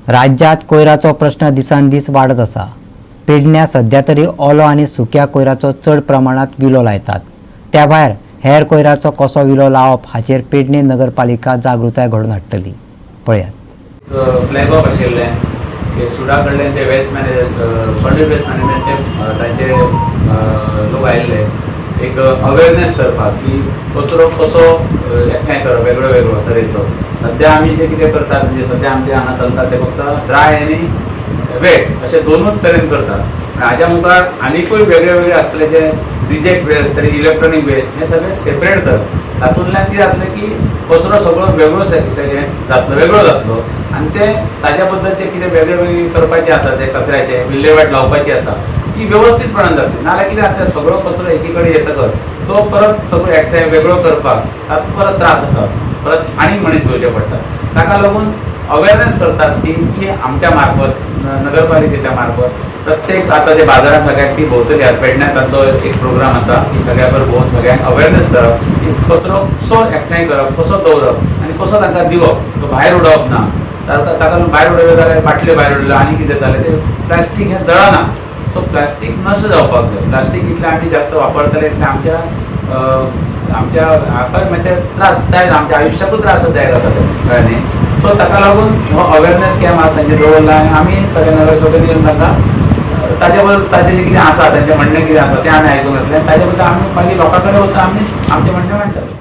राज्यांत कोयराचो प्रश्न दिसान दीस वाडत आसा. पेडण्यां सध्या तरी ओलो आनी सुक्या कोयराचो चड प्रमाणांत विलो लायतात. त्या भायर हेर कोयराचो कसो विलो लावप हाचेर पेडणे नगरपालिका जागृताय घडोवन हाडटली. पळयात. फ्लॅग ऑफ आशिल्लें की सुडा कडल्यान ते वेस्ट मॅनेज, सॉलीड वेस्ट मॅनेजमेंटचे तांचे लोक आयिल्ले एक अवेरनेस करपाक की कचरो कसो एकठांय करप वेगळो वेगळो तरेचो. सद्या आमी जे कितें करतात, म्हणजे सद्या आमचे हांगा चलता ते फक्त ड्राय आनी वेट अशे दोनूच तरेन करतात. पूण हाज्या मुखार आनिकूय वेगळे वेगळे आसतले, जे रिजेक्ट वेस्ट तरी इलेक्ट्रॉनीक वेस्ट, हे सगळे सेपरेट करप. तातूंतल्यान कितें जातलें की कचरो सगळो वेगळो जातलो, वेगळो जातलो आनी ते ताज्या बद्दल जे कितें वेगळे वेगळे करपाचे आसा, ते कचऱ्याचे विल्हेवाट लावपाची आसा ती वेवस्थीतपणान जातली. नाजाल्यार कितें जाता, सगळो कचरो एकी कडेन येतकच तो परत सगळो एकठांय वेगळो करपाक तातूंत परत त्रास आसा, परत आनीक मनीस घेवचे पडटा. ताका लागून अवेरनेस करतात ती की आमच्या मार्फत, नगरपालिकेच्या मार्फत प्रत्येक आतां ते बाजारांत सगळ्याक ती भोंवतली. आतां पेडण्यां तांचो एक प्रोग्राम आसा की सगळ्या भोंवन सगळ्यांक अवेरनेस करप की कचरो कसो एकठांय करप, कसो दवरप आनी कसो तांकां दिवप, तो भायर उडोवप ना. ताका लागून भायर उडयले जाल्यार बाटल्यो भायर उडयल्यो आनी कितें जालें, ते प्लास्टीक हें जळना. सो प्लास्टीक नश्ट जावपाक जाय. प्लास्टीक इतलें आमी जास्त वापरतले इतलें आमच्या आमच्या हाका मातशे त्रास जायत, आमच्या आयुश्याकूच त्रासदायक आसा तें, कळ्ळें न्ही? सो ताका लागून हो अवेरनेस कॅम्प आतां तांचे दवरला आनी आमी सगळे नगरसेवकांनी येवन तांकां ताजे बद्दल, ताजें जें कितें आसा, तांचें म्हणणें कितें आसा तें आमी आयकून घेतलें आनी ताजे बद्दल आमी मागीर लोकां कडेन वचून आमी आमचें म्हणणें मांडटले.